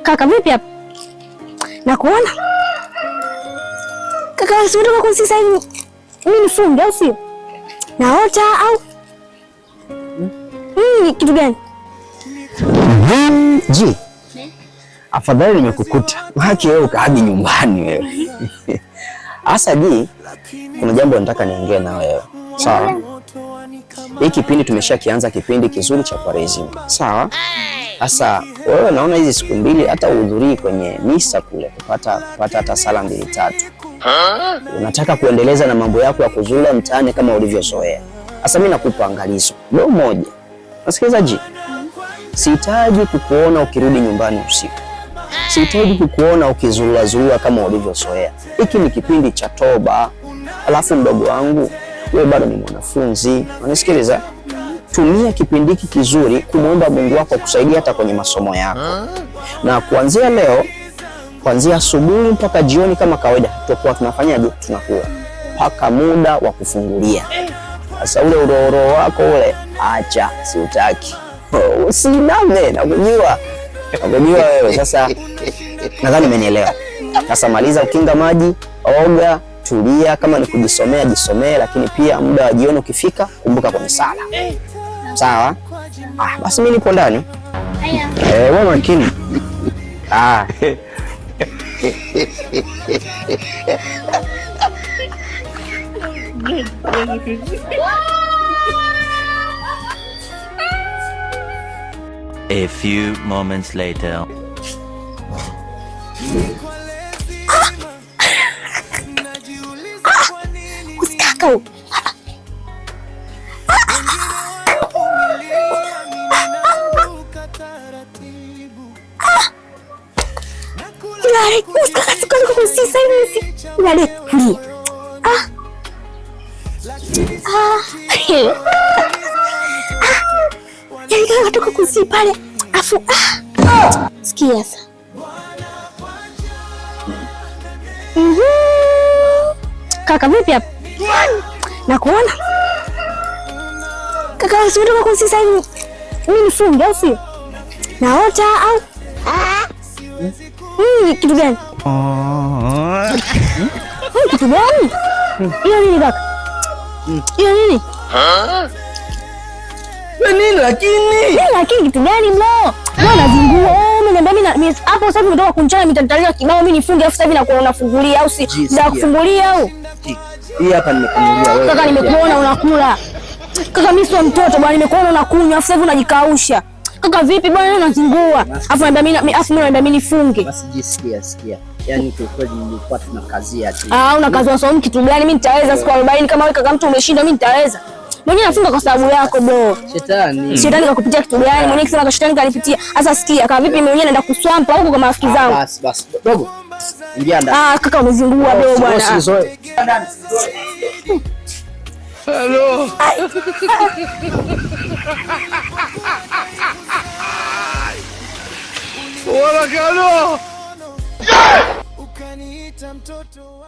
Kaka vipi hapa? Nakuona. Kaka umetoka kwa sasa hivi. Mimi nifunge au sio? Naota au? Kitu gani? Ji. Afadhali nimekukuta. Haki wewe ukaadi nyumbani wewe. Asa Ji, kuna jambo nataka niongee na wewe. Sawa? Hii kipindi tumeshakianza kipindi kizuri cha Kwaresima. Sawa? Sasa wewe naona hizi siku mbili hata uhudhurii kwenye misa kule kupata hata sala mbili tatu. Unataka kuendeleza na mambo yako ya kuzula mtaani kama ulivyozoea. Sasa mimi nakupa angalizo. Leo moja. Nasikiliza Ji. Sihitaji kukuona ukirudi nyumbani usiku. Sihitaji kukuona ukizurura zurura kama ulivyozoea. Hiki ni kipindi cha toba. Alafu mdogo wangu, wewe bado ni mwanafunzi. Unanisikiliza? Tumia kipindi hiki kizuri kumwomba Mungu wako akusaidie hata kwenye masomo yako. Na kuanzia leo, kuanzia asubuhi mpaka jioni kama kawaida, tutakuwa tunafanyaje? Tunakuwa mpaka muda wa kufungulia. Sasa ule urooro wako ule acha, siutaki. Usiname, nakujua. Nakujua wewe. Sasa nadhani umenielewa. Sasa maliza ukinga maji, oga, tulia, kama ni kujisomea jisomee, lakini pia muda wa jioni ukifika kumbuka kwenye sala. Sawa? Ah, basi mimi nipo ndani. Eh, wewe makini. Ah. A few moments later. Usikaka. Yaani kaka katoka kusi pale. Afu sikia sasa. Kaka vipi hapa? Nakuona. Kaka umetoka kwa sasa hivi. Mimi nifunge au sio? Naota au? Kitu gani? Kitu gani? Hiyo nini kaka? Hiyo nini? Nini lakini? Nini lakini kitu gani bro? Wewe unazingua. Wewe unaniambia mimi hapo sasa hivi umetoka kunchana mitandalia kibao mimi nifunge afu sasa hivi nakuona unafungulia au si? Ndio kufungulia au? Hii hapa nimekununulia wewe. Kaka nimekuona unakula. Kaka mimi sio mtoto bwana, nimekuona unakunywa afu sasa hivi unajikausha. Kaka vipi bwana, unazingua. Afu naambia mimi afu mimi naambia mimi nifunge. Basi jisikia sikia. Yaani kwa kweli nilikuwa tunakazia tu. Ah, unakazia somo kitu gani? Mimi nitaweza siku 40 kama wewe kaka mtu umeshinda, mimi nitaweza. Mwenyewe nafunga kwa sababu yako bro. Shetani. Shetani kakupitia kitu gani? Mwenyewe kisema kwa shetani kanipitia. Sasa sikia, kama vipi mimi mwenyewe naenda kuswampa huko kwa marafiki zangu. Basi basi. Dogo. Ingia ndani. Ah, kaka umezingua bro bwana. Hello. Wala kalo. Ukaniita mtoto wa